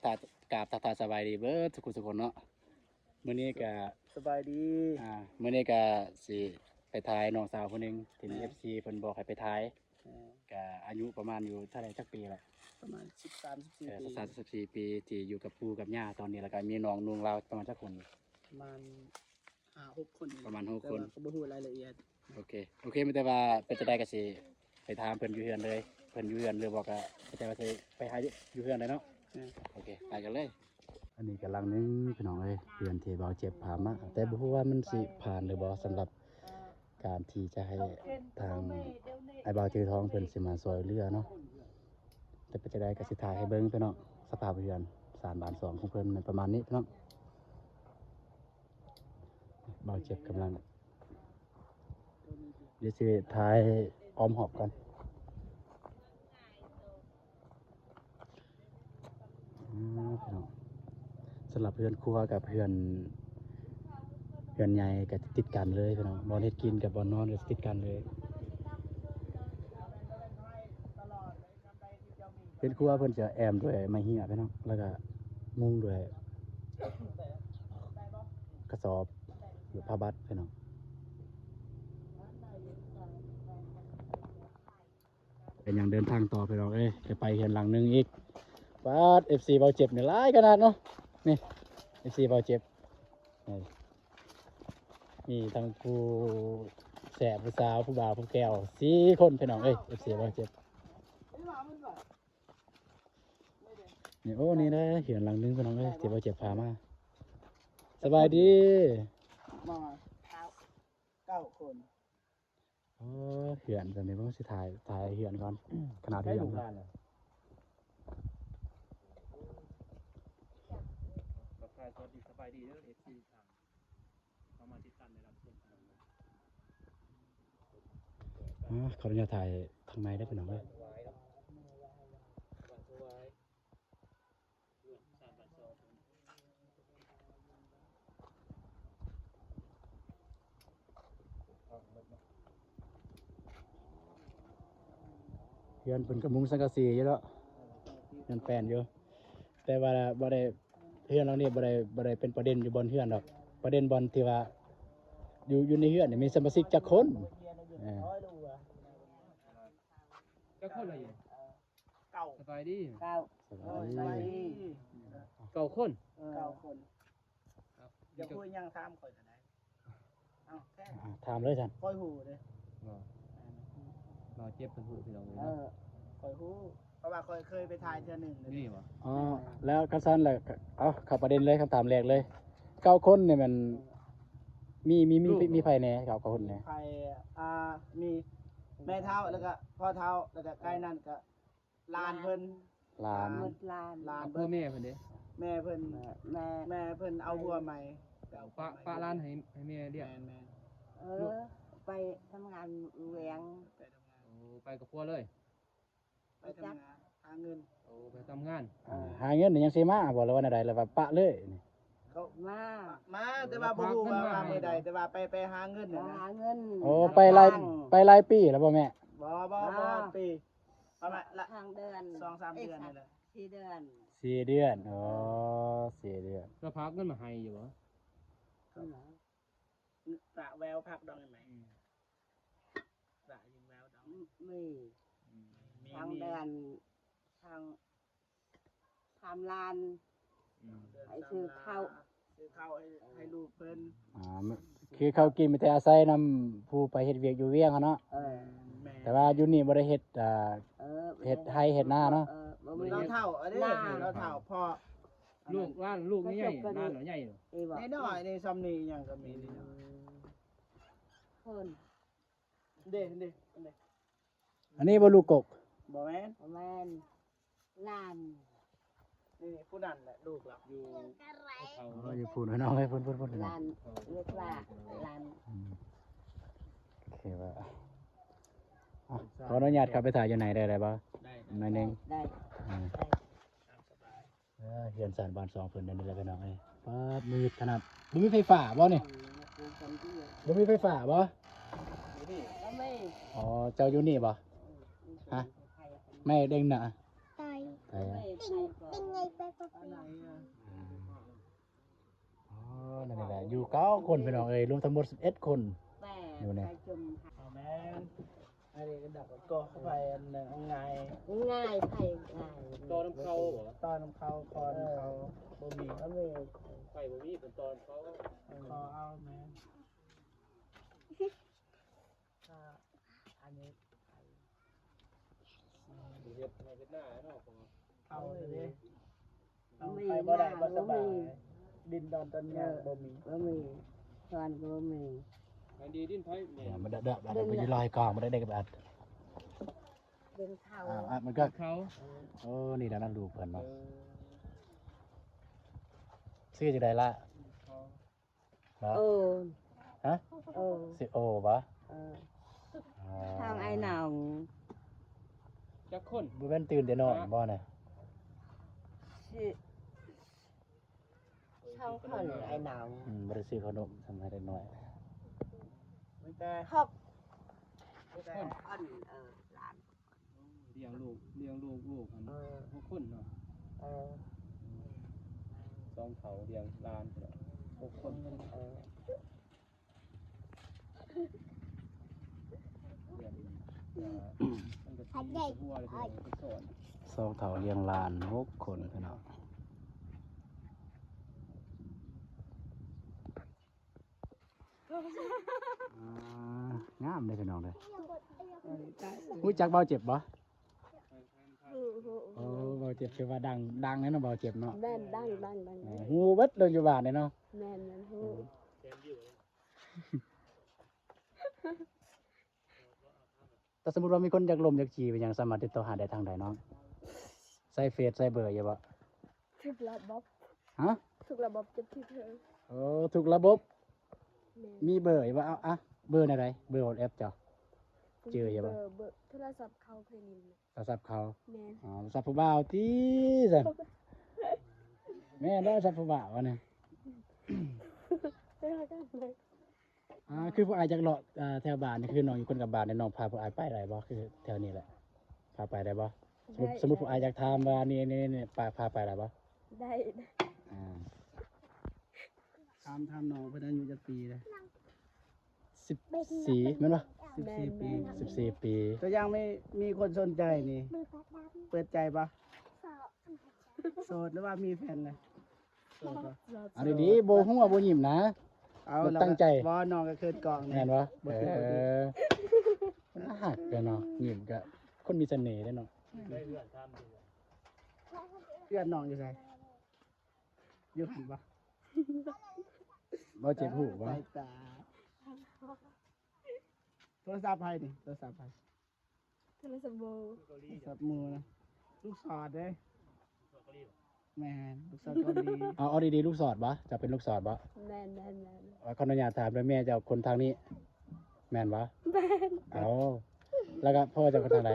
ຖ້າ ກາບທັກທາຍສະບາຍດີເບີດທຸກຄົນເນາະ. ມື້ນີ້ກະ ສະບາຍດີ ອ່າ ມື້ນີ້ກະຊິໄປຖ່າຍນ້ອງສາວຜູ້ໜຶ່ງທີ່ມີ ແມ່ນ ເອັຟຊີເພິ່ນບອກໃຫ້ໄປຖ່າຍ. ແມ່ນ ກະອາຍຸປະມານຢູ່ເທົ່າໃດ ຈັກປີລະ? ປະມານສິບສາມ ສິບສີ່ ເອີ ປີ ສິບສາມ ສິບສີ່ປີ ທີ່ຢູ່ກັບປູ່ກັບຍ່າຕອນນີ້ ແລ້ວກະມີນ້ອງນຸ່ງລາວປະມານຈັກຄົນ? ປະມານຫ້າຫົກຄົນ ປະມານຫົກຄົນ ແຕ່ວ່າກໍບໍ່ຮູ້ລາຍລະອຽດ. ໂອເຄ ໂອເຄ ມີແຕ່ວ່າເປັນຈັ່ງໃດກໍຊິໄປຖາມເພິ່ນຢູ່ເຮືອນເລີຍ ເພິ່ນຢູ່ເຮືອນຫຼືບໍ່ ກໍເຂົ້າໃຈວ່າຊິໄປຫາຢູ່ເຮືອນເລີຍເນາະ. ແມ່ນ ໂອເຄ ໄປກັນເລີຍ. ອັນນີ້ກໍຫຼັງໜຶ່ງພີ່ນ້ອງເອີຍ ເຮືອນທີ່ບ່າວເຈັບພາມາ ແຕ່ບໍ່ຮູ້ວ່າມັນຊິຜ່ານຫຼືບໍ່ ສຳລັບການທີ່ຈະໃຫ້ທາງອ້າຍບ່າວຈື່ທອງເພິ່ນຊິມາຊ່ວຍເຫຼືອເນາະ. ແຕ່ເປັນຈັ່ງໃດກໍຊິຖ່າຍໃຫ້ເບິ່ງພີ່ນ້ອງ ສະພາບເຮືອນຊານບ້ານຊ່ອງຂອງເພິ່ນແມ່ນປະມານນີ້ພີ່ນ້ອງ. ບ່າວເຈັບກຳລັງ ດຽວຊິຖ່າຍອ້ອມຮອບກ່ອນ. ອືມ ພີ່ນ້ອງ ສຳລັບເຮືອນຄົວກັບເຮືອນ ເຮືອນໃຫຍ່ກໍຕິດກັນເລີຍພີ່ນ້ອງ ບ່ອນເຮັດກິນກັບບ່ອນນອນກໍຕິດກັນເລີຍ. ເຮືອນຄົວເພິ່ນຈະແອ້ມດ້ວຍໄມ້ເຮ້ຍພີ່ນ້ອງ ແລ້ວກະມຸງດ້ວຍກະສອບ ຫຼື ຜ້າບັດພີ່ນ້ອງ. ເປັນຫຍັງເດີນທາງຕໍ່ພີ່ນ້ອງເອີຍ ຈະໄປເຮືອນຫຼັງໜຶ່ງອີກ. ປາດ ເອັຟຊີບ່າວເຈັບນີ້ຫຼາຍຂະໜາດເນາະ ນີ້ ເອັຟຊີບ່າວເຈັບ ນີ້ ມີທັງຜູ້ແຊບ ຜູ້ສາວ ຜູ້ບ່າວ ຜູ້ແກ້ວ ສີ່ຄົນພີ່ນ້ອງເອີຍ ເອັຟຊີບ່າວເຈັບ. ນີ້ ໂອ້ ນີ້ນະ ເຮືອນຫຼັງໜຶ່ງພີ່ນ້ອງເອີຍ ທີ່ບ່າວເຈັບພາມາ. ສະບາຍດີ ມາເກົ້າຄົນ. ໂອ້ ເຮືອນ ຕອນນີ້ເບິ່ງ ຊິຖ່າຍ ຖ່າຍເຮືອນກ່ອນ ຂະໜາດເຮືອນ ໃຊ້ລູກຫຼານນະ. ທັກທາຍສະບາຍດີເດີ ເອັຟຊີ ເຂົ້າມາຕິດຕາມໄດ້ຮັບຊົມກັນ. ອາ ຂໍອະນຸຍາດຖ່າຍທາງໃນເດີພີ່ນ້ອງເດີ. ເຮືອນເພິ່ນກໍມຸງສັງກະສີຢູ່ເນາະ ເຮືອນແປ້ນຢູ່ ແຕ່ວ່າບໍ່ໄດ້ ເຮືອນຫຼັງນີ້ບໍ່ໄດ້ ບໍ່ໄດ້ເປັນປະເດັນຢູ່ບ່ອນເຮືອນດອກ ປະເດັນບ່ອນທີ່ວ່າຢູ່ ຢູ່ໃນເຮືອນນີ້ມີສະມາຊິກຈັກຄົນ. ເອີ ຈັກຄົນລະຢູ່? ເກົ້າ. ສະບາຍດີ. ເກົ້າ. ສະບາຍດີ. ເກົ້າຄົນ. ເອີ ເກົ້າຄົນ. ເອົ້າ ຢ່າຄຸຍຫຍັງ ຖາມຂ້ອຍກໍໄດ້. ເອົ້າ ຖາມເລີຍຊັ້ນ ຂ້ອຍຮູ້ເດ້. ບໍ່ ບ່າວເຈັບເພິ່ນຮູ້ພີ່ນ້ອງເອີຍ. ເອີ ຂ້ອຍຮູ້ ເພາະວ່າຂ້ອຍເຄີຍໄປຖ່າຍເທື່ອໜຶ່ງ. ນີ້ບໍ່? ອໍ ແລ້ວຄັນຊັ້ນແລ້ວ ເອົາ ເຂົ້າປະເດັນເລີຍ ຄຳຖາມແລກເລີຍ ເກົ້າຄົນນີ້ແມ່ນ ມີ ມີ ມີ ມີໃຜແດ່ ເກົ້າຄົນນີ້? ໃຜ ອ່າ ມີແມ່ເຖົ້າ ແລ້ວກໍພໍ່ເຖົ້າ ແລ້ວກໍໃກ້ນັ້ນກໍ ຫຼານເພິ່ນ. ຫຼານ ໝົດຫຼານ ຫຼານເພິ່ນ. ແມ່ເພິ່ນເດ້? ແມ່ເພິ່ນ ແມ່ ແມ່ເພິ່ນເອົາຜົວໃໝ່. ປະ ປະຫຼານໃຫ້ ໃຫ້ແມ່ລ້ຽງ. ແມ່ນໆ. ເອີ ໄປທຳງານແວງ. ໄປທຳງານ. ໂອ້ ໄປກັບຜົວເລີຍ? ໄປທຳງານ ຫາເງິນ. ໂອ້ ໄປທຳງານ. ຫາເງິນນີ້ຍັງຊິມາບໍ່ ຫຼືວ່າແນວໃດ ຫຼືວ່າປະເລີຍນີ້? ເຂົາມາ ມາ ແຕ່ວ່າບໍ່ຮູ້ວ່າ ວ່າມື້ໃດ ແຕ່ວ່າໄປ ໄປຫາເງິນນະ. ຫາເງິນ. ໂອ້ ໄປຫຼາຍ ໄປຫຼາຍປີແລ້ວບໍ່ແມ່? ບໍ່ ບໍ່ ບໍ່ ອ່າ ປີ ປະມານລະ ສອງເດືອນ ສອງສາມເດືອນນີ້ແຫຼະ. ສີ່ເດືອນ. ສີ່ເດືອນ. ອໍ ສີ່ເດືອນ. ລະພາເງິນມາໃຫ້ຢູ່ບໍ່? ຕາແວວພັກດອງໃຫ້ໃໝ່. ອືມ ຕາຍິງແວວດອງ. ມີ ອືມ ມີ ທາງເດືອນ ທາງ ສາມລ້ານ. ອືມ ໃຫ້ຊື້ເຂົ້າ ຊື້ເຂົ້າໃຫ້ ໃຫ້ລູກເພິ່ນ. ອ່າ ຄືເຂົ້າກິນມີແຕ່ອາໄສນຳຜູ້ໄປເຮັດວຽກຢູ່ວຽງຫັ້ນເນາະ. ເອີ ແມ່ນ. ແຕ່ວ່າຢູ່ນີ້ບໍ່ໄດ້ເຮັດ ອ່າ ເອີ ເຮັດໄຮ່ເຮັດນາເນາະ. ເອີ ບໍ່ມີ ລາວເຖົ້າ ອັນນີ້ລາວເຖົ້າ ພໍ່ ລູກຫຼານ ລູກໃຫຍ່ ຫຼານນ້ອຍໃຫຍ່. ນ້ອຍໆ ນີ້ ຊ່ຳນີ້ຍັງກໍມີ. ອືມ ເພິ່ນ ເດ້ ເດ້ ອັນນີ້ບໍ່ລູກກົກ? ບໍ່ແມ່ນ ບໍ່ແມ່ນ ຫຼານ. ນີ້ ຜູ້ນັ້ນແຫຼະລູກລາວ ຢູ່ເຂົາ. ອໍ ຢູ່ພຸ້ນເນາະ ພຸ້ນໆໆ ຫຼານ ລູກຫຼານ ຫຼານ. ອືມ ໂອເຄວ່າ ອ່ະ ຂໍອະນຸຍາດເຂົ້າໄປຖ່າຍຢູ່ໃນໄດ້ ໄດ້ບໍ່? ໄດ້ ໜ້ອຍໜຶ່ງ. ໄດ້ ອືມ ໄດ້. ເອີ ເຮືອນຊານບ້ານຊ່ອງເພິ່ນແນວນີ້ແຫຼະພີ່ນ້ອງເອີຍ. ປາດ ມືດຂະໜາດ ບໍ່ມີໄຟຟ້າບໍ່ນີ້? ບໍ່ມີໄຟຟ້າບໍ່? ບໍ່ມີ. ອໍ ເຈົ້າຢູ່ນີ້ບໍ່? ຮະ? ແມ່ເດ້ງນະ ຕາຍ ຕ ເປັນ ເປັນໄງໄປກໍເປັນ. ອໍ ນັ້ນແຫຼະ ຢູ່ເກົ້າຄົນພີ່ນ້ອງເອີຍ ລວມທັງໝົດສິບເອັດຄົນ ແມ່ນ ຢູ່ນີ້ ແມ່ນ. ອັນນີ້ກໍດັກກໍໄຟອັນນັ້ນງ່າຍ ງ່າຍ ໄຟງ່າຍ ຕໍ່ນຳເຂົາບໍ? ຕໍ່ນຳເຂົາ ຂໍນຳເຂົາ ເອີ ບໍ່ມີ ບໍ່ມີ ໄຟບໍ່ມີ ເພິ່ນຕໍ່ນຳເຂົາ ຂໍເອົາແມ່ນ. ອ່າ ອັນນີ້ ເຮັດໄຮ່ເຮັດນາເນາະ ເອົາເດ້ ເອົາ ໄປບໍ່ໄດ້ ບໍ່ສະບາຍ ດິນດອນຕົ້ນຫຍ້າບໍ່ມີ ບໍ່ມີ ສວນກໍບໍ່ມີ ອັນດີດິນໄຜແມ່ນ ມັນດະ ດະ ດະ ມັນຢູ່ລອຍກອງ ມັນໄດ້ ໄດ້ກັບອັດ ເບິ່ງເຂົາ ອ່າ ອັດມັນກໍ ເຂົາ ໂອ້ ນີ້ລະນະ ລູກເພິ່ນເນາະ ເອີ ຊື່ຈັ່ງໃດລະ? ເອີ ຮະ? ເອີ ຊື່ໂອບໍ? ເອີ ທາງອ້າຍນ້ອງ ຈັກຄົນ? ບໍ່ແມ່ນຕື່ນແຕ່ນ້ອຍບໍນະ? ຊື່ ສອງຄົນອ້າຍນ້ອງ ອືມ ບໍ່ໄດ້ຊື້ເຂົ້າໜົມ ທຳໃຫ້ເດັກນ້ອຍ ມີແຕ່ ຫົກ ມີແຕ່ອັນ ເອີ ຫຼານ ລ້ຽງລູກ ລ້ຽງລູກ ລູກຫັ້ນ ເອີ ຫົກຄົນເນາະ ເອີ ສອງເຖົ້າລ້ຽງຫຼານຫົກຄົນ ເອີ ສອງເຖົ້າລ້ຽງຫຼານຫົກຄົນ ພີ່ນ້ອງ. ອ່າ ງາມເດ້ພີ່ນ້ອງເດ້. ຮູ້ຈັກເບົາເຈັບບໍ່? ໂອ້ ເບົາເຈັບຖືວ່າດັງ ດັງແລ້ວເນາະ ເບົາເຈັບເນາະ. ແມ່ນ ດັງ ດັງ ດັງ ເອີ ຮູ້ເບິດເລື່ອງຢູ່ບ້ານເດ້ເນາະ. ແມ່ນ ແມ່ນ ຮູ້. ຖ້າສົມມຸດວ່າມີຄົນຢາກລົມຢາກຈີບອີ່ຫຍັງ ສາມາດຕິດຕໍ່ຫາໄດ້ທາງໃດນ້ອງ? ໃຊ້ເຟສໃຊ້ເບີຢູ່ບໍ່? ທຸກລະບົບ. ຮະ? ທຸກລະບົບຈັບທີ່ເທີ. ໂອ້ ທຸກລະບົບ. ແມ່ນ. ມີເບີຢູ່ບໍ່? ເອົາ ອ່ະ ເບີແນວໃດ? ເບີວອດແອັບເຈົ້າ? ຈື່ຢູ່ບໍ່? ເບີ ເບີໂທລະສັບເຂົາເຄີຍຫຼິ້ນ. ໂທລະສັບເຂົາ. ແມ່ນ. ອໍ ໂທລະສັບຜູ້ບ່າວຕິຊັ້ນ? ແມ່ນແລ້ວ ໂທລະສັບຜູ້ບ່າວອັນນີ້. ອ່າ ຄືພວກອ້າຍຢາກເລາະ ອ່າ ແຖວບ້ານນີ້ ຄືນ້ອງຢູ່ຄົນກັບບ້ານນີ້ ນ້ອງພາພວກອ້າຍໄປໄດ້ບໍ່? ຄືແຖວນີ້ແຫຼະ ພາໄປໄດ້ບໍ່? ສົມມຸດ ສົມມຸດພວກອ້າຍຢາກຖາມວ່ານີ້ ນີ້ ນີ້ ພາ ພາໄປໄດ້ບໍ່? ໄດ້ ໄດ້. ອ່າ ຖາມ ຖາມນ້ອງເພິ່ນອາຍຸຈັກປີເດ້? ສິບສີ່ ແມ່ນບໍ່? ສິບສີ່ປີ. ແມ່ນ ສິບສີ່ປີ. ຕົວຢ່າງມີ ມີຄົນສົນໃຈນີ້ ເປີດໃຈບໍ່? ໂສດ ໂສດ ຫຼືວ່າມີແຟນແລ້ວ? ເອົາດີໆ ບໍ່ຫົວບໍ່ຍິ້ມນະ. ເອົາ ແບບຕັ້ງໃຈ. ບໍ່ ນ້ອງກໍເຂີນກ້ອງ. ແມ່ນບໍ່? ບໍ່ ເອີ ບໍ່ ໜ້າຮັກເດ້ເນາະ ຍິ້ມກໍຄົນມີສະເໜ່ເດ້ເນາະ. ເພື່ອນນ້ອງຢູ່ໃສ? ຢູ່ຫັ້ນບໍ່? ບໍ່ເຈັບຫູບໍ່? ສາຍຕາ. ໂທລະສັບໃຜນີ້? ໂທລະສັບໃຜ? ໂທລະສັບໂບ. ໂທລະສັບໂບນະ. ລູກສອດເດ້. ແມ່ນ ລູກສອດເກົາຫຼີ. ເອົາ ເອົາດີໆ ລູກສອດບໍ່? ເຈົ້າເປັນລູກສອດບໍ່? ແມ່ນ ແມ່ນ ແມ່ນ. ເອົາ ຂໍອະນຸຍາດຖາມເດີ ແມ່ເຈົ້າຄົນທາງນີ້ ແມ່ນບໍ່? ແມ່ນ. ເອົາ ແລ້ວກໍພໍ່ເຈົ້າຄົນທາງໃດ?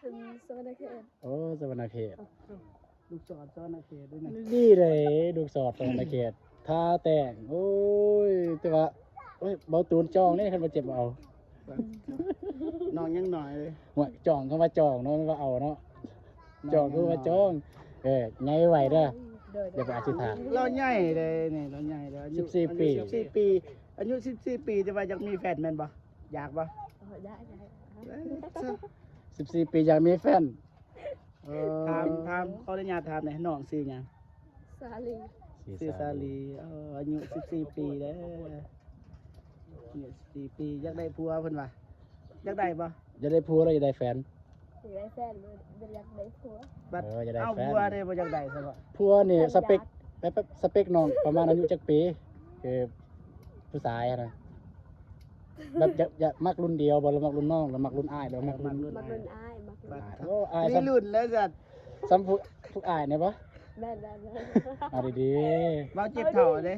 ຄົນສະຫວັນນະເຂດ. ໂອ້ ສະຫວັນນະເຂດ. ລູກສອດສະຫວັນນະເຂດເດ້ນີ້. ດີເດ້ ລູກສອດສະຫວັນນະເຂດ ທາແຕ້ງ. ໂອ້ຍ ແຕ່ວ່າ ໂອ້ຍ ເບົາຕູນຈ່ອງເດ້ ຄັນບໍ່ເຈັບບໍ່ເອົາ. ນ້ອງຍັງນ້ອຍເດ້. ໂອ້ຍ ຈ່ອງ ຄຳວ່າຈ່ອງເນາະ ແມ່ນວ່າເອົາເນາະ. ຈ່ອງຄືວ່າຈ່ອງ. ເອີ ໃຫຍ່ໄວເດີ. ໂດຍ ໂດຍ. ດຽວໄປອະທິຖານ. ລາວໃຫຍ່ເດ້ນີ້ ລາວໃຫຍ່ເດ້. ອາຍຸ ສິບສີ່ປີ ອາຍຸສິບສີ່ປີ. ອາຍຸສິບສີ່ປີ ແຕ່ວ່າຢາກມີແຟນແມ່ນບໍ່? ຢາກບໍ່? ເອີ ຢາກ ຢາກ. ເອີ ສິບສີ່ປີ ຢາກມີແຟນ. ເອີ ຖາມ ຖາມ ຂໍອະນຸຍາດຖາມແດ່ ນ້ອງຊື່ຫຍັງ? ສາລີ. ຊື່ສາລີ. ເອີ ອາຍຸສິບສີ່ປີເດີ ອາຍຸສິບສີ່ປີ. ຢາກໄດ້ຜົວເພິ່ນວ່າ. ຢາກໄດ້ບໍ່? ຢາກໄດ້ຜົວ ຫຼື ຢາກໄດ້ແຟນ? ຢາກໄດ້ແຟນ ບໍ່ ບໍ່ຢາກໄດ້ຜົວ. ບັດ ເອີ ຢາກໄດ້ ເອົາ ແຟນ. ຜົວເດ້ ບໍ່ຢາກໄດ້ຊະບໍ່? ຜົວນີ້ສະເປັກ ແບບ ແບບສະເປັກນ້ອງປະມານອາຍຸຈັກປີ? ຄືຜູ້ຊາຍຫັ້ນນະ ແບບຢາກ ຢາກມັກລຸ້ນດຽວບໍ່ ຫຼືມັກລຸ້ນນ້ອງ ຫຼືມັກລຸ້ນອ້າຍ ຫຼືມັກລຸ້ນ ມັກລຸ້ນອ້າຍ ມັກລຸ້ນອ້າຍ. ໂອ້ ອ້າຍ ມີລຸ້ນແລ້ວຊັ້ນ. ສ່ຳພວກ ພວກອ້າຍນີ້ບໍ່? ແມ່ນໆໆ. ເອົາດີໆ. ເບົາເຈັບເຖົ້າເດ້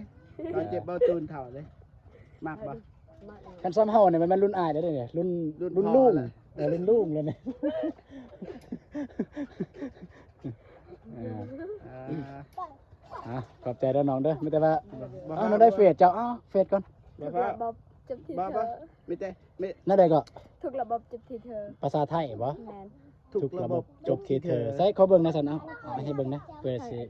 ເບົາເຈັບ ເບົາຕູນເຖົ້າເດ້. ມັກບໍ່? ມັກ. ຄັນສ່ຳເຮົານີ້ ມັນແມ່ນລຸ້ນອ້າຍແລ້ວເດ້ນີ້ ລຸ້ນ ລຸ້ນລຸງ. ເອີ ລຸ້ນລຸງແລ້ວນີ້. ເອີ ອ່າ ອ່າ ຂອບໃຈເດີນ້ອງເດີ. ມີແຕ່ວ່າ ເອົາ ນ້ອງໄດ້ເຟສເຈົ້າ. ເອົາເຟສກ່ອນ. ທຸກລະບົບຈັບທີ່ເທີ. ມີແຕ່ ມີ ແນວໃດກໍ? ທຸກລະບົບຈັບທີ່ເທີ. ພາສາໄທບໍ່? ແມ່ນ. ທຸ ທຸກລະບົບ ທຸກລະບົບຈົບທີ່ເທີ. ໃສ່ ຂໍເບິ່ງແດ່ຊັ້ນ ເອົາ ເອົາໃຫ້ເບິ່ງແດ່ ເພື່ອຊິ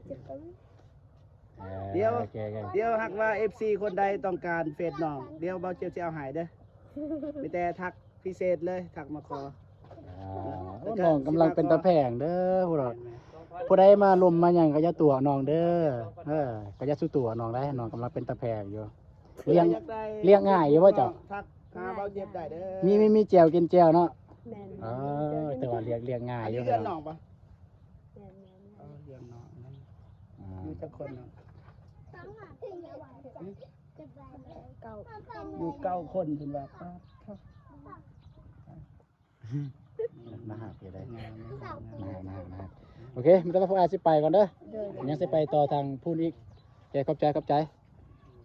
ອ່າ ດຽວ ໂອເຄ ໂອເຄ ດຽວຫາກວ່າເອັຟຊີຄົນໃດຕ້ອງການເຟສນ້ອງ ດຽວບ່າວຈຽບຊິເອົາໃຫ້ເດີ ມີແຕ່ທັກພິເສດເລີຍ ທັກມາຂໍ. ອ່າ ແລ້ວກໍ ໂອ້ ນ້ອງກຳລັງເປັນຕາແພງເດີ ຜູ້ໃດ ແມ່ນໆ ຜູ້ໃດມາລົມມາຫຍັງກໍຢ່າຕົວະນ້ອງເດີ. ເອີ ກໍຢ່າສູ່ຕົວະນ້ອງໄດ໋ ນ້ອງກຳລັງເປັນຕາແພງຢູ່. ລ້ຽງ ຢາກໄດ້ ລ້ຽງງ່າຍຢູ່ບໍ່ເຈົ້າ? ທັກຫາບ່າວຈຽບໄດ້ເດີ. ມີ ມີ ມີແຈ່ວກິນແຈ່ວເນາະ. ແມ່ນ ເອີ ແຕ່ວ່າລ້ຽງ ລ້ຽງງ່າຍຢູ່. ອັນນີ້ເຮືອນນ້ອງປະ? ແມ່ນໆໆ ເອີ ເຮືອນນ້ອງ. ອ່າ ຢູ່ຈັກຄົນນ້ອງ? ເກົ້າ ຢູ່ເກົ້າຄົນເພິ່ນວ່າ. ປາດໂທ້ ໜ້າຮັກຢູ່ເດ້ ໜ້າຮັກ ໜ້າຮັກ ໜ້າຮັກ. ໂອເຄ ມີແຕ່ພວກອ້າຍຊິໄປກ່ອນເດີ ໂດຍ ຍັງຊິໄປຕໍ່ທາງພຸ້ນອີກ. ໂອເຄ ຂອບໃຈ ຂອບໃຈ ຂອ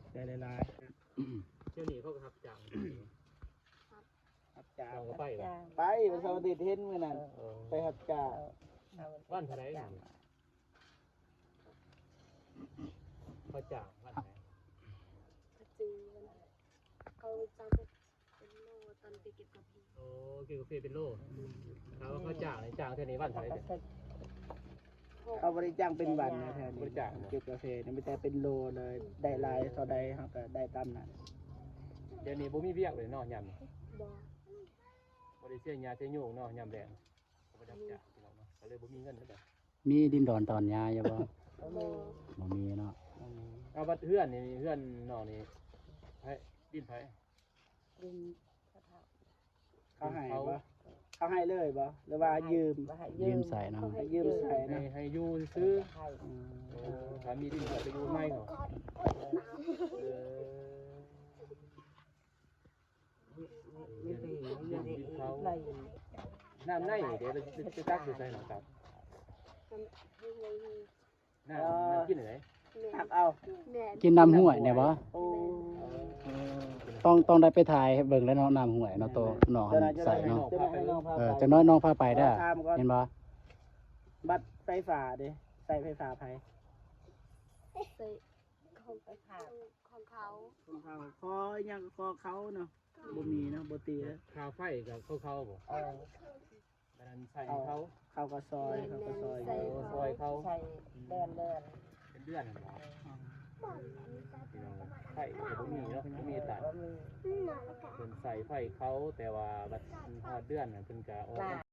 ບໃຈຫຼາຍໆ. ດຽວນີ້ເຂົາກໍຮັບຈ້າງ ຮັບຈ້າງ ເຈົ້າກໍໄປບໍ່? ໄປ ວັນເສົາອາທິດເຫັນມື້ນັ້ນ ເອີ ໄປຮັບຈ້າງ. ວັນເທົ່າໃດ? ເຂົາຈ້າງວັນໃດ? ເຂົາຈ້າງເປັນໂລ ຕອນໄປເກັບກາເຟ. ໂອ້ ເກັບກາເຟເປັນໂລ. ຖ້າວ່າເຂົາຈ້າງນີ້ ຈ້າງເທື່ອນີ້ວັນເທົ່າໃດ? ເຂົາບໍ່ໄດ້ຈ້າງເປັນວັນນະ ແຖວນີ້ ບໍ່ໄດ້ຈ້າງ ເກັບກາເຟນີ້ມີແຕ່ເປັນໂລເລີຍ ໄດ້ຫຼາຍເທົ່າໃດເຮົາກໍໄດ້ຕາມນັ້ນ. ດຽວນີ້ບໍ່ມີວຽກເລີຍເນາະ ຍາມນີ້ ບໍ່ ບໍ່ໄດ້ເສຍຫຍ້າເສຍໂຍງເນາະ ຍາມແລ້ງ ບໍ່ໄດ້ຮັບຈ້າງ ພີ່ນ້ອງເນາະ ກໍເລີຍບໍ່ມີເງິນເລີຍ. ມີດິນດອນຕອນຫຍ້າຢູ່ບໍ່? ບໍ່ ບໍ່ມີເນາະ. ເອົາ ບັດເຮືອນນີ້ ເຮືອນນ້ອງນີ້ ໃຜ ດິນໃຜ? ດິນເຂົາເຖົ້າ ເຂົາໃຫ້ບໍ່? ເຂົາໃຫ້ເລີຍບໍ່ ຫຼືວ່າຢືມ? ຢືມໃຊ້ເນາະ ໃຫ້ຢືມໃຊ້ເນາະ ໃຫ້ ໃຫ້ຢູ່ຊື່ໆ. ອືມ ເອີ ຖ້າມີດິນກໍໄປຢູ່ໃນເຂົາ. ເອີ ມີ ມີ ມີ ມີ ມີ ນ້ຳໃນເດ້ ໄປ ໄປຕັກຢູ່ໃສນ້ອງຕັກ? ນ້ຳ ນ້ຳກິນເລີຍ ຕັກເອົາ ແມ່ນ ກິນນ້ຳຫ້ວຍນີ້ບໍ່? ໂອ້ ຕ້ອງ ຕ້ອງໄດ້ໄປຖ່າຍໃຫ້ເບິ່ງແລ້ວເນາະ ນ້ຳຫ້ວຍເນາະ ໂຕນ້ອງໃສ່ເນາະ. ເອີ ຈັກໜ້ອຍນ້ອງພາໄປເດີ ເຫັນບໍ່? ບັດໄຟຟ້າເດ້ ໃຊ້ໄຟຟ້າໃຜ? ໃຊ້ຂອງ ຂອງເຂົາ ຂອງເຂົາ ຂໍຫຍັງກໍຂໍເຂົາເນາະ. ບໍ່ມີເນາະ ບໍ່ຕິເດີ ຄ່າໄຟກໍເຂົາ ເຂົາບໍ່? ເອີ ອັນນັ້ນໃຊ້ເຂົາ ເຂົາກໍຊ່ອຍ ເຂົາກໍຊ່ອຍຢູ່ ຊ່ອຍເຂົາ ໃຊ້ເດືອນ ເດືອນ ເປັນເດືອນຫັ້ນບໍ່? ພີ່ນ້ອງ ໄຟກໍບໍ່ມີເນາະ ບໍ່ມີຕັດ ບໍ່ມີ ເພິ່ນໃຊ້ໄຟເຂົາ ແຕ່ວ່າບັດຮອດເດືອນຫັ້ນ ເພິ່ນກໍອອກ